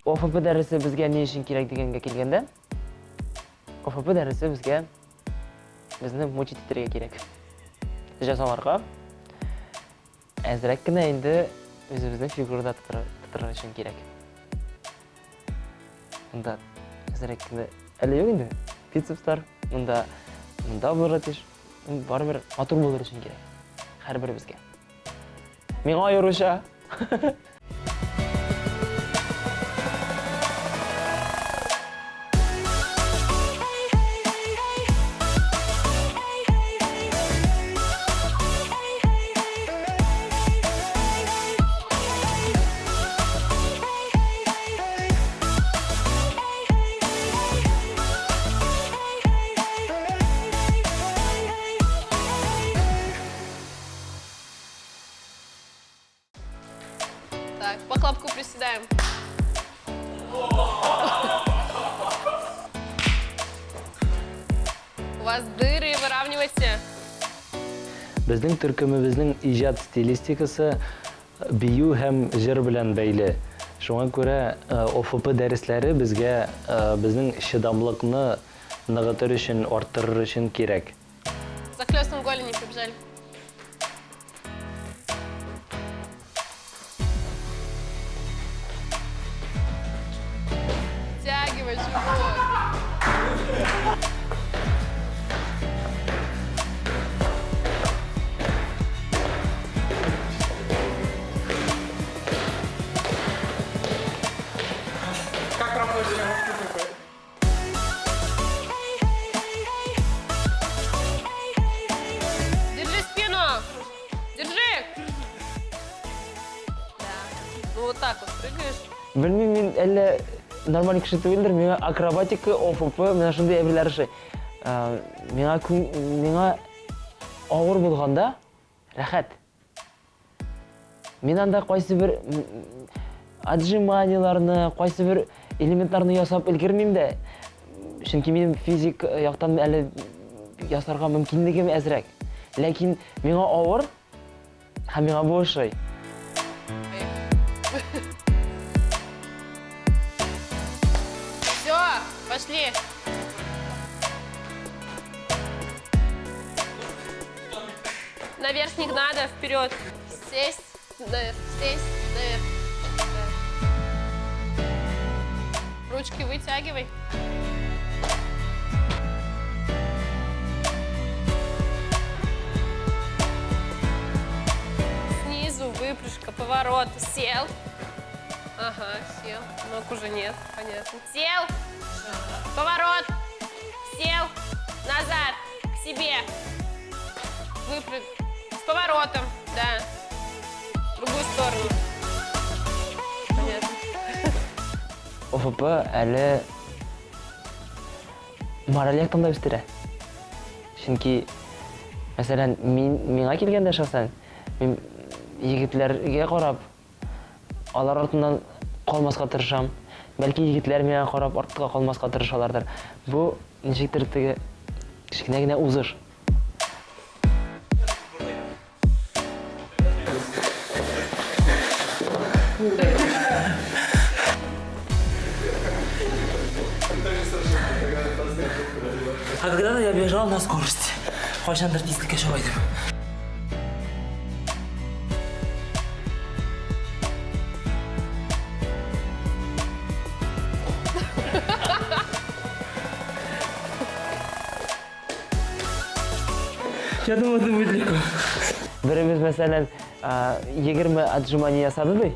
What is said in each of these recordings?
ОФП дәресе безгә ни өчен кирәк дигәнгә килгәндә, ОФП дәресе безгә безне мучить итәргә кирәк. Җәзаларга әзрәк кенә инде үзебезне фигурада тотыр өчен кирәк. Монда әзрәк кенә әле юк инде бицепслар, монда монда булырга тиеш. Барыбер матур булыр өчен кирәк. Һәрберебезгә. Миңа аеруча. Так, по хлопку приседаем. У вас дыры, выравнивайте. Безнең төркемебезнең иҗат стилистикасы бию һәм җыр белән бәйле. Шуңа күрә ОФП дәресләре безгә безнең чыдамлыкны ныгытыр өчен, арттырыр өчен кирәк. Захлестом голени побежали. Втягивай живот. Как проходит? Держи спину! Держи! Да. Ну вот так вот прыгаешь. Белмим, мин әллә нормаль кеше түгелдер, миңа акробатика, ОФП, менә шундый әйберләр ошый. Миңа миңа авыр булганда рәхәт. Мин анда кайсы бер отжиманиеларны, кайсы бер элементларны ясап өлгермим дә. Чөнки минем физик яктан әле ясарга мөмкинлегем әзрәк. Ләкин миңа авыр һәм миңа бу ошый. Все, пошли. Наверх не надо, вперед. Сесть, наверх, сесть, наверх. Да. Ручки вытягивай. Снизу выпрыжка, поворот. Сел. Ага, сел. Ног уже нет, понятно. Сел. Поворот. Сел. Назад. К себе. Выпрыг. С поворотом, да. В другую сторону. Понятно. ОФП әле мораль яктан да үстерә. Чөнки, мәсәлән, мин миңа килгәндә шәхсән, мин егетләргә карап, алар артыннан калмаска тырышам. Бәлки егетләр миңа карап артка калмаска тырышалардыр. Бу ничектер теге кечкенә генә узыш. А когда-то я бежал на скорости. Кайчандыр тизлеккә чаба идем. Я думал, это будет легко. Беребез, мәсәлән, 20 отжимание ясады ди.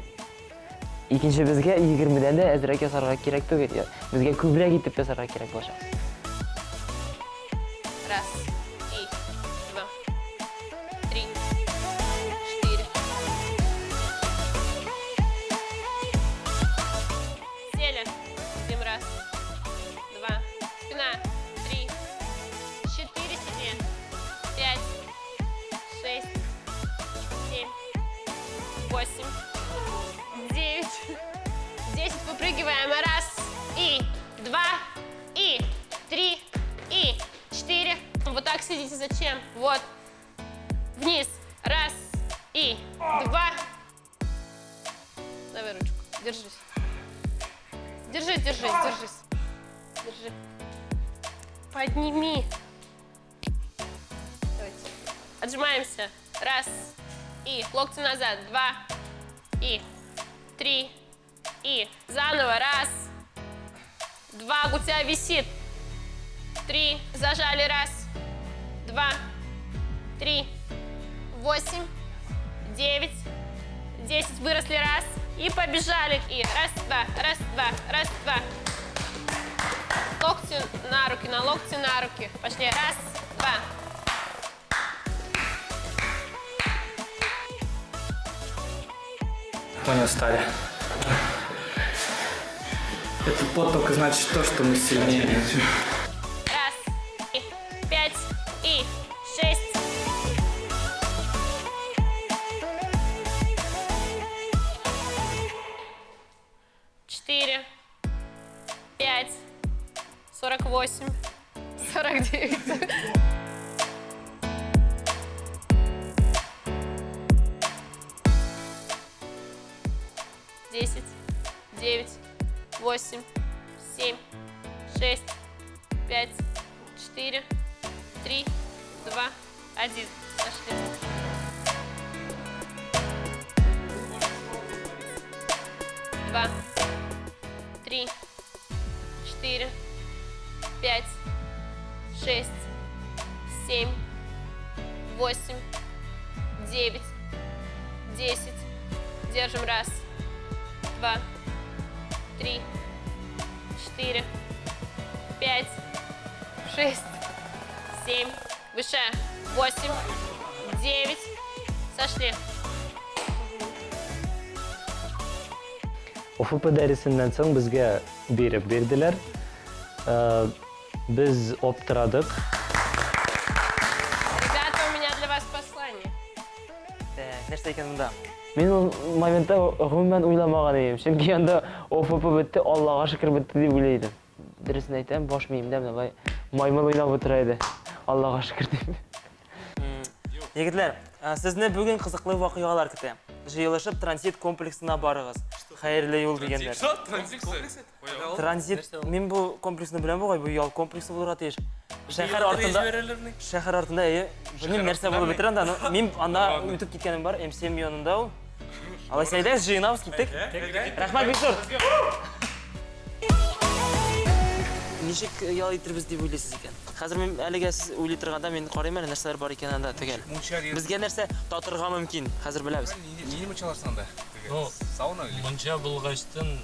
Икенчебезгә 20-дән дә әзрәк ясарга кирәк түгел. Безгә күбрәк итеп ясарга кирәк булачак. Раз, и, два, три, четыре. Сели. Сидим. Раз, два, спина, три, четыре, сиди, пять, шесть, семь, восемь, 9, 10. Выпрыгиваем. Раз, и, два, и, три, и, четыре. Вот так сидите. Зачем? Вот. Вниз. Раз, и, два. Давай ручку. Держись. Держи, держись, держись. Держи. Подними. Давайте. Отжимаемся. Раз. И. Локти назад. Два. И. Три. И. Заново. Раз. Два. У тебя висит. Три. Зажали. Раз. Два. Три. Восемь. 9, 10. Выросли. Раз. И побежали. И раз, два, раз, два, раз, два. Локти на руки, на локти на руки. Пошли. Раз, два. Мы не устали. Этот пот только значит то, что мы сильнее. Раз, и пять, и шесть. Четыре, пять, 48, 49. 10, 9, 8, 7, 6, 5, 4, 3, 2, 1. Пошли. Два, три, 4, 5, 6, 7, 8, 9, 10. Держим. Раз, два, три, 4, 5, 6, 7, выше, 8, 9. Сошли. ОФП дәресеннән соң безгә биреп бирделәр. Э, без аптырадык. Ребята, у меня для вас послание. Так, нәрсә икән монда? Мин ул моментта гомумән уйламаган идем. Чөнки анда ОФП бетте, Аллага шөкер бетте дип уйлый идем. Дөресен әйтәм, баш миемдә менә болай маймыл уйнап утыра иде. Аллага шөкер дип. Егетләр, сезне бүген кызыклы вакыйгалар көтә. Җыелышып транзит комплексына барыгыз. Хәерле юл дигәннәр. Что? Транзит комплексы? Транзит, мин бу комплексны беләм бугай, бу ял комплексы булырга тиеш. Шәһәр артында, шәһәр артында, әйе. Белмим, нәрсә булып бетер анда, но мин анда үтеп киткәнем бар, М7 янында ул. Алайса әйдәгез, җыенабыз, киттек. Рәхмәт, бик зур. Ничек ял итербез дип уйлыйсыз икән? Хәзер мин әлегә сез уйлый торганда мин карыйм әле нәрсәләр бар икән анда төгәл. Мунча дигән. Безгә нәрсә татырга мөмкин, хәзер беләбез. Нинди мунчалар соң анда? Ну, Сауна или? Мунча булгачтын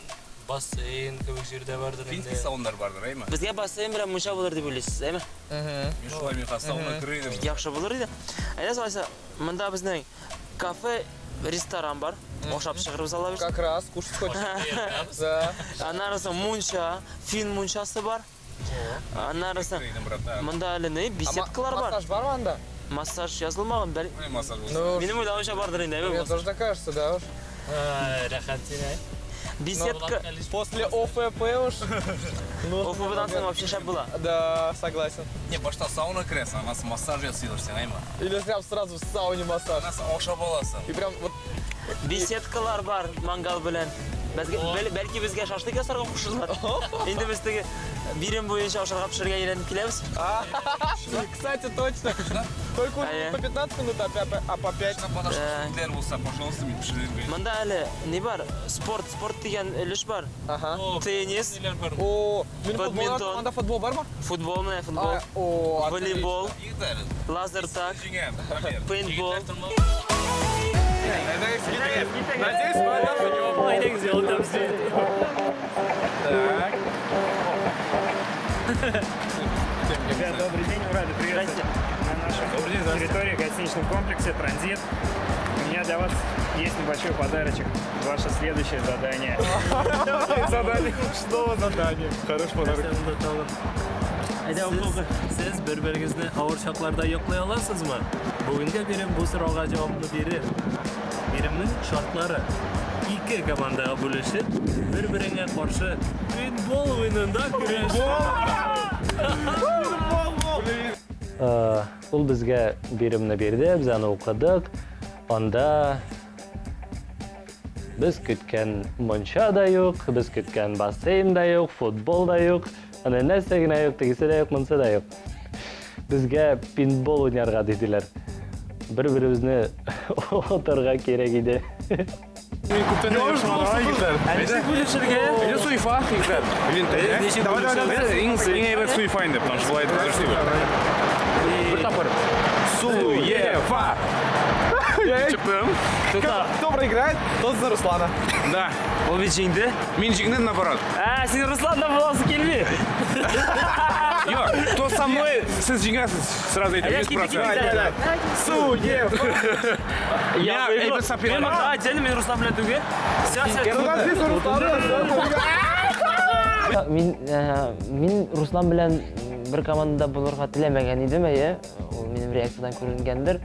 бассейн кебек җирдә бардыр инде. Финский сауналар бардыр, әйме? Безгә бассейн белән мунча булыр дип уйлыйсыз, әйме? Мин шулай мин хәзер сауна керер идем. Яхшы булыр иде. Әйдә, алайса, монда безнең кафе, ресторан бар. Ашап чыгырбыз алла бирсә. Как раз, кушать хочешь. Да. Аннары соң мунча, фин мунчасы бар. Аннары соң Керер идем, брат. да. монда әле ни, беседкалар бар. Массаж бармы анда? Массаж язылмаган, бәл Менә массаж булса. Ну, Минем уйлавымча бардыр инде, әйме? мне тоже так кажется, да уж. Рәхәт син, әй. Беседка После ОФП уж. Ну, ОФБдан соң вообще шәп була. Да, согласен. Не, башта сауна керәсең, аннан соң массаж ясыйлар сиңа, әйме? Или прям сразу в сауне массаж. Аннан соң ашап аласың. И прям вот Беседкалар бар мангал белән. Безгә бәлки безгә шашлык ясарга кушырлар. Инде без теге бирем буенча ашарга пешерергә өйрәнеп киләбез. Кстати, точно. Только уже не по 15 минут, а по 5. Шашлыклар булса, пожалуйста, мин пешерергә. Монда әле ни бар? Спорт, спорт дигән өлеш бар. Ага. Теннис, О, мин футбол Бадминтон. Анда футбол бармы? футбол менә футбол. А, О, отлично. Волейбол, Егетләр, лазертаг, җиңәм, Дамир. пейнтбол. Надеюсь, мы отдохнем. Так. Ребят, добрый день, рады приветствовать на нашей территории гостиничном комплексе «Транзит». У меня для вас есть небольшой подарочек. Ваше следующее задание. Задание. Что задание? Хороший подарок. Сез бер-берегезне авыр чакларда йоклый аласызмы? Бүгенге бирем бу сорауга җавапны бирер. Биремнең шартлары: ике командага бүлешеп, бер-береңә каршы футбол уенында көрәш. Ул безгә биремне бирде, без аны укыдык. Анда Без көткән мунча да юк, без көткән бассейн да юк, футбол да юк, аны нәрсә генә юк, тегесе дә юк, монысы да юк. Безгә пейнтбол уйнарга диделәр. Бер-беребезне атарга кирәк иде. Мин күптән егетләр. Ничек бүлешергә? Әйдә суефа, егетләр. Блин, давай, давай, давай. Иң иң әйбәт суефа инде, потому что болай дөрес түгел. Бер тапкыр. Суефа! Чыктым. Кто проиграет, тот за Руслана. Да. Ул бит җиңде. Мин җиңдем наоборот. Ә, син Русланнан буласы килми. Юк, кто со мной, сез җиңәсез, сразу әйтәм, Ә, китте, 100%. китте. Суефа. Я Я әйбәт соперник. Мин монда отдельно, мин Руслан белән түгел. Все, все. Подожди, за Руслана. Мин Руслан белән бер командада булырга теләмәгән идем, әйе. Ул минем реакциядән күренгәндер.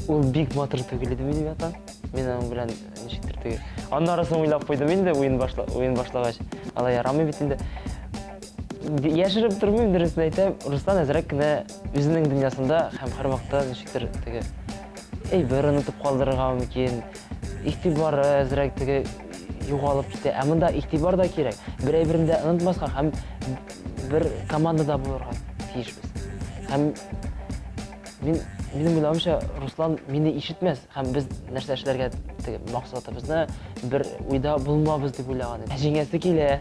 Ул бик матур түгел иде минем яктан. Мин аның белән ничектер теге. Аннары соң уйлап куйдым инде уен башлагач. Алай ярамый бит инде. Яшереп тормыйм, дөресен әйтәм, Руслан әзрәк кенә үзенең дөньясында һәм һәрвакытта ничектер теге әйбер онытып калдырырга мөмкин. Игътибары әзрәк теге югалып китә. Ә монда игътибар да кирәк. Бер әйберне дә онытмаска һәм бер командада булырга тиешбез. Һәм минем уйлавымча, Руслан мине ишетмәс һәм без нәрсә эшләргә теге максатыбызны бер уйда булмабыз дип уйлаган идем. Җиңәсе килә.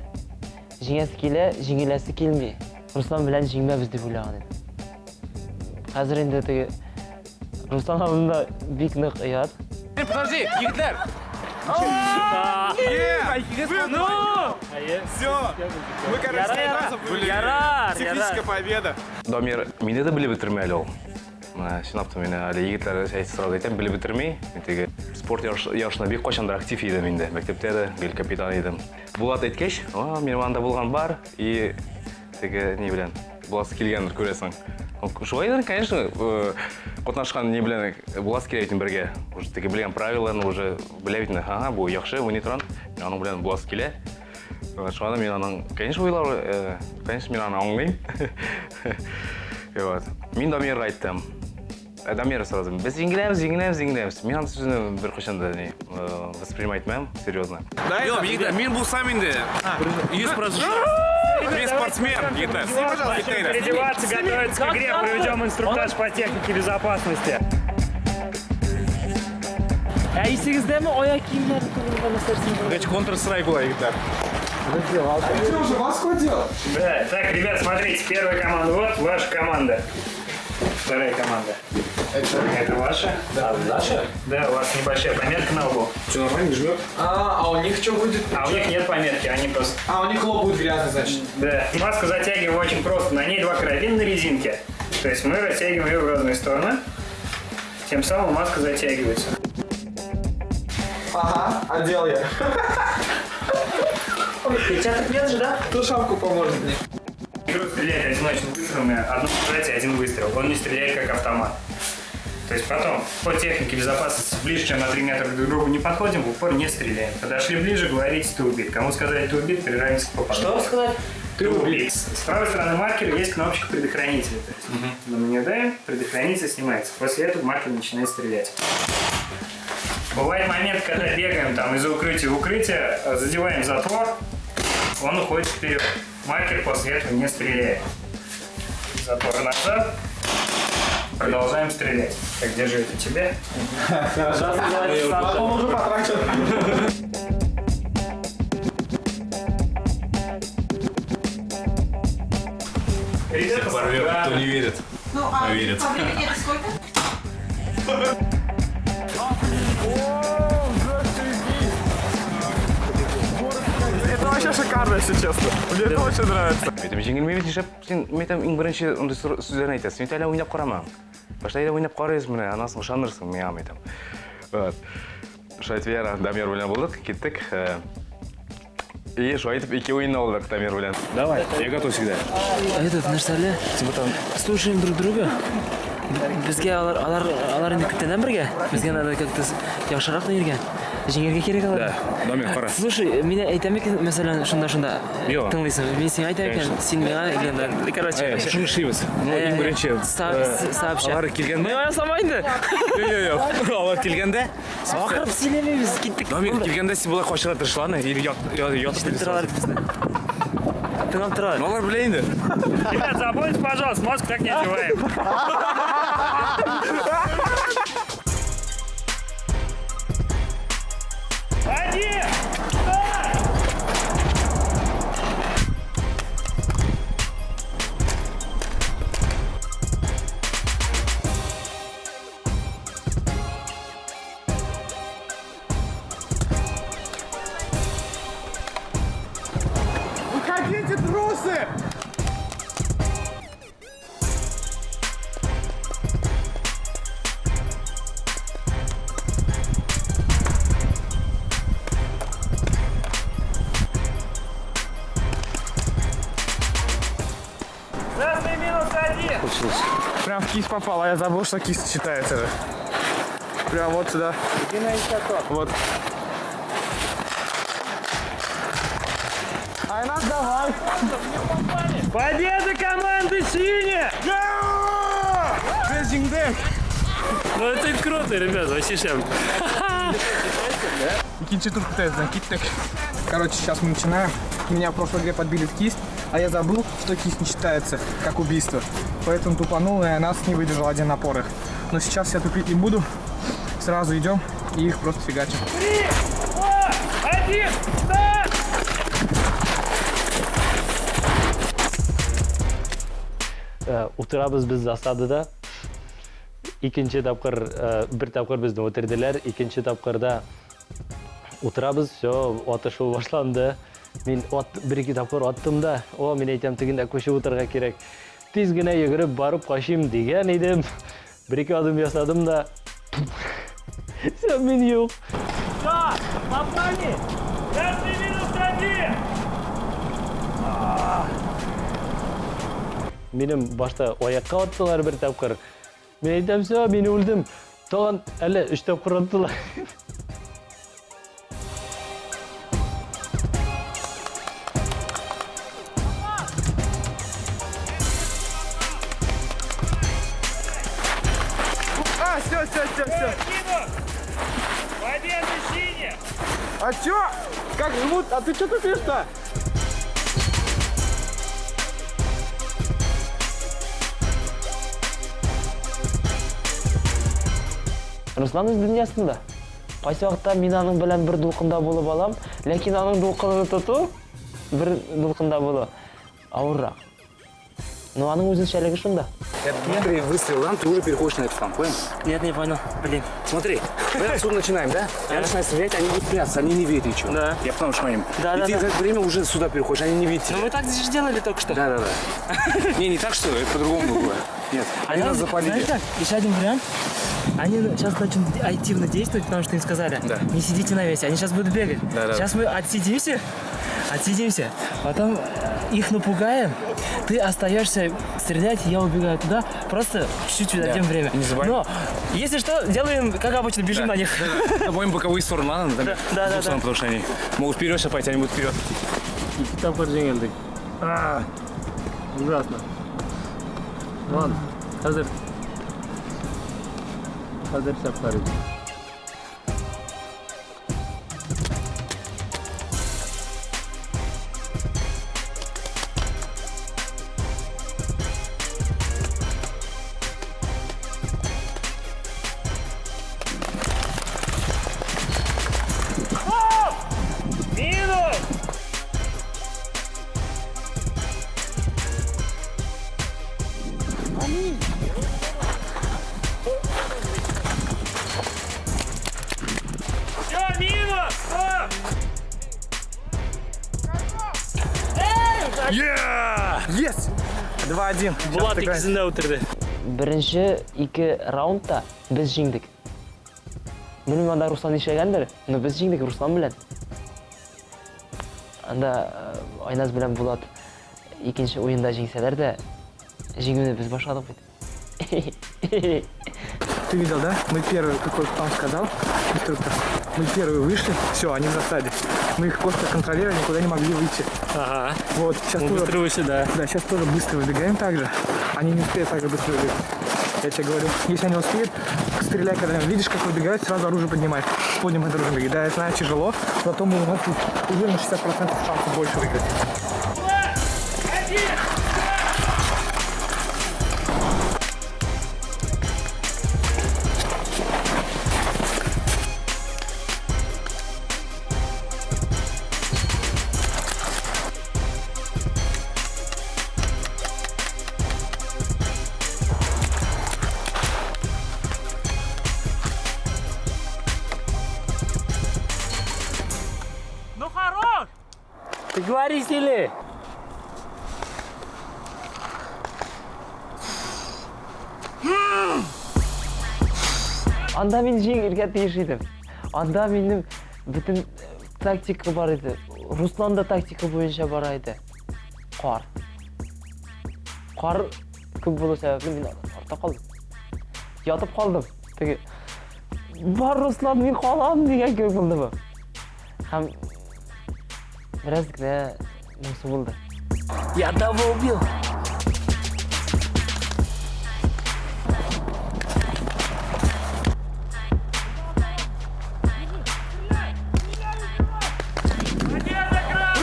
Җиңәсе килә, җиңеләсе килми. Руслан белән җиңмәбез дип уйлаган идем. Хәзер инде теге Руслан алдында бик нык оят. Подожди, егетләр! Ну! Все. Мы, короче, Ярар, были. ярар, Техническая победа. Дамир, мине дә белеп бетерми әле ул. Менә чынлап та мине әле егетләр әйтә сразу әйтәм, белеп бетерми. Мин теге спорт ярышына бик кайчандыр актив идем инде. Мәктәптә дә гел капитан идем. Булат әйткәч, "А, минем анда булган бар" и теге ни белән буласы килгәндер күрәсең. Шулайдыр, конечно, катнашкан ни белән буласы килә бит бергә. Уже теге белгән правилаларны уже белә бит инде. Ага, бу яхшы уйный торган. Мин аның белән буласы килә. Шуңа да мин аның, конечно, уйлар, конечно, мин аны аңлыйм. Вот. Мин Дамирга әйттем. Дамир сразу, без җиңеләбез, җиңеләбез, җиңеләбез. Мин аның сүзен беркайчан да не воспринимать итмәм, серьезно. Юк, егетләр, мин булсам инде 100%. Мин спортсмен, егетләр. Переодеваться, готовиться к игре, проведем инструктаж по технике безопасности. Ә исегездәме аяк киемнәрен күргән нәрсәсен? Короче, Counter-Strike була, егетләр. Ты уже маску одел? Да, так, ребят, смотрите, первая команда, вот ваша команда. Вторая команда. Это ваша? Да, наша? Да, у вас небольшая пометка на лбу. Что, нормально жмет? А у них что будет? А у них нет пометки, они просто... А, у них лоб будет грязный, значит. Да. Маску затягиваем очень просто. На ней два карабина на резинке. То есть мы растягиваем ее в разные стороны. Тем самым маска затягивается. Ага, одел я. Перчаток нет же, да? Кто шапку поможет мне? Игру стреляет одиночным выстрелами, одно нажатие, один выстрел. Он не стреляет как автомат. То есть потом по технике безопасности ближе, чем на 3 метра друг к другу не подходим, в упор не стреляем. Подошли ближе, говорите, ты убит. Кому сказали, ты убит, приравнивается к попаданию. Что сказать? Ты убит. С правой стороны маркера есть кнопочка предохранителя. То есть мы на нее даем, предохранитель снимается. После этого маркер начинает стрелять. Бывает момент, когда бегаем там из укрытия в укрытие, задеваем затвор, он уходит вперед. Маркер после этого не стреляет. Затвор назад. Продолжаем стрелять. Так, держи это тебе. Он уже потрачен. Ребята, Порвем, да. кто не верит. Ну, а Поверит. по времени это сколько? Это вообще шикарно, если честно. Мне это очень нравится. Әйтәм, җиңелмәй бит, нишләп син, мин әйтәм, иң беренче андый сүзләрне әйтәсең. Син әле уйнап карама. Башта әйдә уйнап карыйбыз менә, аннан соң ышанырсың миңа, мин әйтәм. Вот. Шулай итеп, яра, Дамир белән булдык, киттек. И шулай итеп ике уен алдык Дамир белән. Давай, я готов всегда. Этот нәрсәле? Слушаем друг друга. Безгә алар инде күптәннән бергә. Безгә надо как-то яхшырак ниргә. Җиңәргә кирәк алар. Да, Дамир, кара. Слушай, мин әйтәм икән, мәсәлән, шунда шунда Юк. тыңлыйсың. Мин сиңа әйтәм икән, син миңа әйткәндә. Короче, Э, Шуны эшлибез. Ну, иң беренче. Сообща. Алар килгәндә. Миңа ясама инде. Юк, юк, юк. Алар килгәндә. Акырып сөйләмибез, киттек. Дамир килгәндә син болай качырга тырыш, ладно? Или ят, ятып Ишетеп торалар безне. Тыңлап торалар. Алар белә инде. Ребят, запомните, пожалуйста, маску так не одеваем. Один! Выходите, трусы! Красный минус один! Прям в кисть попал, а я забыл, что кисть считается же. Прям вот сюда. Вот. Айназ, давай! Победа команды синяя! Без җиңдек! Ну это круто, ребят, вообще шем. Икенче тур көтәбез, киттек. Короче, сейчас мы начинаем. Меня в прошлой игре подбили в кисть, а я забыл, что кисть не считается как убийство. Поэтому тупанул, и нас не выдержал один напор их. Но сейчас я тупить не буду. Сразу идем и их просто фигачим. Три, два, один, старт! Утырабыз без засадада. Икенче тапкыр, бер тапкыр безне үтерделәр, икенче тапкырда утырабыз, все, атышу башланды. Мин ат, бер ике тапкыр аттым да, о, мин әйтәм, тегендә күчеп утырырга кирәк. Тиз генә йөгереп барып качыйм дигән идем. Бер ике адым ясадым да, все, мин юк. Да, попали! Красный минус один! Минем башта аякка аттылар бер тапкыр. Мин әйтәм, все, мин үлдем. Тагын әле өч тапкыр аттылар. А, все, все, все, все. Минус! Победа синяя! А чё? Как жмут? А ты чё тупишь-то? Руслан үз дөньясында. Кайсы вакытта мин аның белән бер дулкында булып алам, ләкин аның дулкынын тоту, бер дулкында булу авыррак. Но аның үзенчәлеге шунда. Дмитрий выстрел дам, ты уже переходишь на этот фланг, понял? Нет, не понял. Блин. Смотри, мы отсюда начинаем, да? Я начинаю стрелять, они будут прятаться, они не видят ничего. Да. Я потом шмоним. Да, И да, ты да. за это время уже сюда переходишь, они не видят тебя. Ну мы так же делали только что. Да, да, да. Не, не так, что это по-другому было. Нет, они нас запалили. Знаешь как? Еще один вариант. Они сейчас начнут активно действовать, потому что им сказали, Да. не сидите на месте, они сейчас будут бегать. Да, да. Сейчас мы отсидимся, отсидимся, потом их напугаем, ты остаешься стрелять, я убегаю туда, просто чуть-чуть дадим время. Не забывай. Но, если что, делаем, как обычно, бежим на них. Будем боковые стороны, ладно? Там, Да, да, с двух да. сторон, потому что они могут вперед сейчас пойти, они будут вперед. Ике тапкыр җиңелдек. Ужасно. Ладно, хәзер. Хәзер шәп карыйбыз. Минус! Все, минус! Стоп! Есть! 2-1. Булат икесен дә үтерде. Беренче ике раундта без җиңдек. Белмим, анда Руслан нишләгәндер, но без җиңдек Руслан белән. Анда Айназ белән Булат икенче уенда җиңсәләр дә, җиңүне без башладык бит. Ты видел, да? Мы первый, какой там сказал, инструктор. Мы первые вышли, все, они в засаде. Мы их просто контролировали, никуда не могли выйти. Ага. Вот, сейчас Мы тоже, быстро вышли, да. Да, сейчас тоже быстро выбегаем так же. Они не успеют так же быстро выбегать. Я тебе говорю, если они успеют, стреляй, когда видишь, как выбегают, сразу оружие поднимай. Поднимай оружие, беги. Да, я знаю, тяжело, зато мы у нас тут уже на 60% шансов больше выиграть. Договорись или? Анда мин җиңергә тиеш идем. Анда минем бөтен тактика бар иде. Руслан да тактика буенча бара иде. Кар. Кар күп булу сәбәпле мин артта калдым. Ятып калдым. Теге бар Руслан, мин калам дигән кебек булды бу. Һәм бераз генә моңсу булды. Я того убил.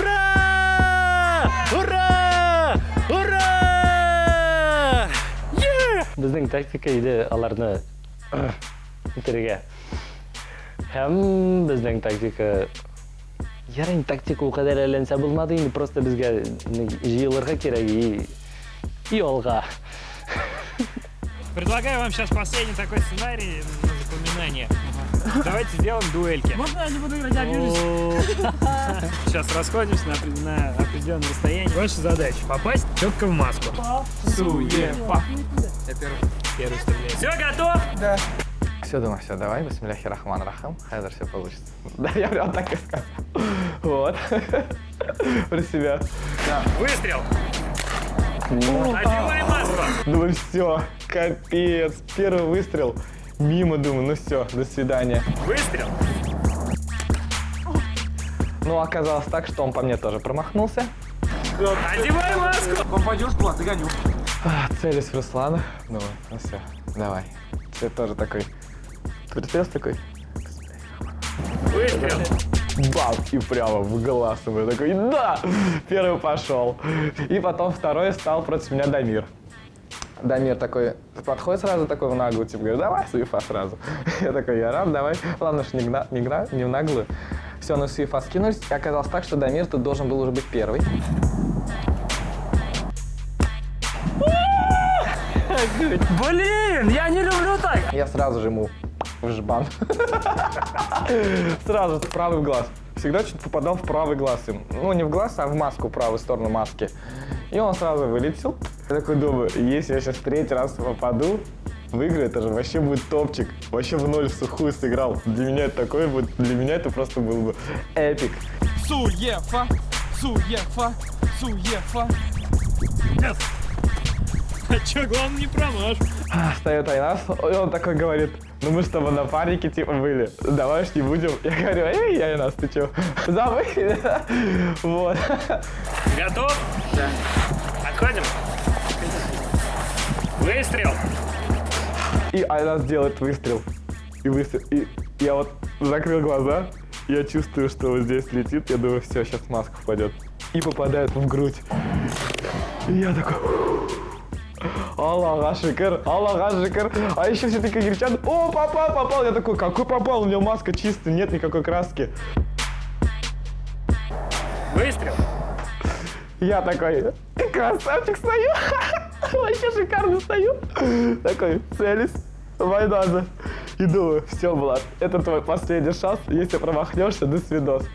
Ура! Ура! Ура! Безнең тактика иде аларны үтерергә. Һәм безнең тактика Ярый, инде тактика ул кадәр әллә булмады инде, просто безгә җыелырга кирәк и алга. Предлагаю вам сейчас последний такой сценарий на запоминание. Давайте сделаем дуэльки. Можно я не буду играть, я обижусь? Сейчас расходимся на определенном расстоянии. Ваша задача попасть четко в маску. Суефа. Я первый. Первый стреляет. Все, готов? Да. Все, думаю, все, давай, бисмилляхи рахман рахим, хазар, все получится. Да, я прям так и сказал. Вот. Про себя. Да. Выстрел! Одевай маску! Думаю, все, капец. Первый выстрел. Мимо, думаю, ну все, до свидания. Выстрел! Ну, оказалось так, что он по мне тоже промахнулся. Одевай маску! Попадешь туда, догоню. Целюсь в Руслана. Думаю, ну все, давай. Ты тоже такой. Прицелился такой. Выстрел! Бам! И прямо в глаз ему. Я такой, да! Первый пошел. И потом второй стал против меня Дамир. Дамир такой подходит сразу такой в наглую, типа, говорит, давай суефа сразу. Я такой, я рад, давай. Главное, что не в наглую. Все, на суефа скинулись. И оказалось так, что Дамир тут должен был уже быть первый. Блин, я не люблю так! Я сразу же ему в жбан. Сразу в правый глаз. Всегда чуть попадал в правый глаз им. Ну, не в глаз, а в маску, правую сторону маски. И он сразу вылетел. Я такой думаю, если я сейчас третий раз попаду, выиграю, это же вообще будет топчик. Вообще в ноль в сухую сыграл. Для меня это такое будет, для меня это просто был бы эпик. Суефа, суефа, суефа. Yes. А чё, главное, не промажь. Встает Айназ, и он такой говорит, ну мы с тобой напарники типа были, давай уж не будем. Я говорю, эй, Айназ, ты чё, забыли? Вот. Готов? Да. Отходим. Выстрел. И Айназ делает выстрел. И выстрел. И я вот закрыл глаза, я чувствую, что вот здесь летит, я думаю, все, сейчас маска впадет. И попадает в грудь. И я такой... Аллаха шикар, Аллаха шикар. А еще все такие кричат, о, попал, попал. Я такой, какой попал? У него маска чистая, нет никакой краски. Выстрел. Я такой, красавчик, стою. Вообще шикарно стою. Такой, целюсь, Вайназа. И думаю, все, Влад, это твой последний шанс. Если промахнешься, до свидос.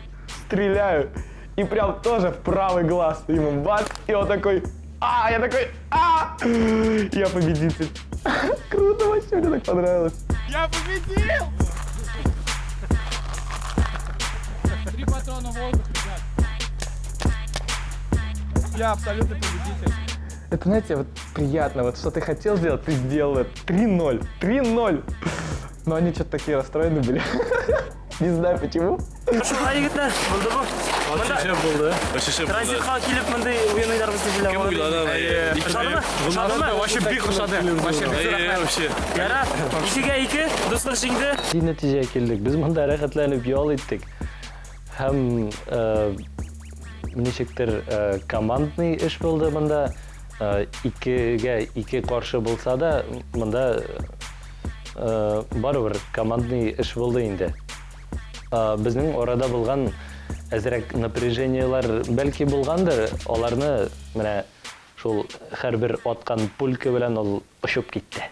Стреляю. И прям тоже в правый глаз. Ему бац, и он такой... А, я такой, а! Я победитель. Круто вообще, мне так понравилось. Я победил! 3 патрона в воздух, ребят. Я абсолютно победитель. Это, знаете, вот приятно, вот что ты хотел сделать, ты сделал это. 3-0, 3-0. Но они что-то такие расстроены были. Не знаю почему. Шулай, егетләр, булды бу. Вообще шәп булды. Вообще шәп булды. Транзитка килеп мондый уен уйнарбыз дип Кем уйлады? Ошадымы? Ошадымы? Вообще бик ошады. Вообще бик Әйе, вообще. Ярар, 2-2, дуслык җиңде. Нинди нәтиҗәгә килдек? Без монда рәхәтләнеп ял иттек. Һәм ничектер командный эш булды монда. 2-2 каршы булса да, монда барыбер командный эш булды инде. Безнең арада булган әзрәк напряжениелар бәлки булгандыр, аларны менә шул һәрбер аткан пулька белән ул очып китте.